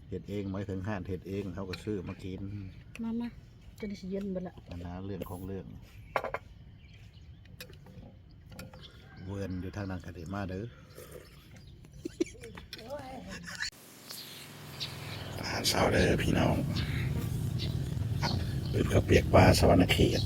ເຮັດເອງ ໝາຍເຖິງຮ້ານເຮັດເອງ ເຮົາກໍຊື້ມາກິນ. ມາ ມາ ຈົນຊິເຢັນເບິດລະ. ອັນນັ້ນເລື່ອງຂອງເລື່ອງ ເວີນຢູ່ທາງນັ້ນກໍໄດ້ມາເດີ. ອາຫານເຊົ້າເດີພີ່ນ້ອງ ເປັນເຂົ້າປຽກປາສະຫວັນນະເຂດ.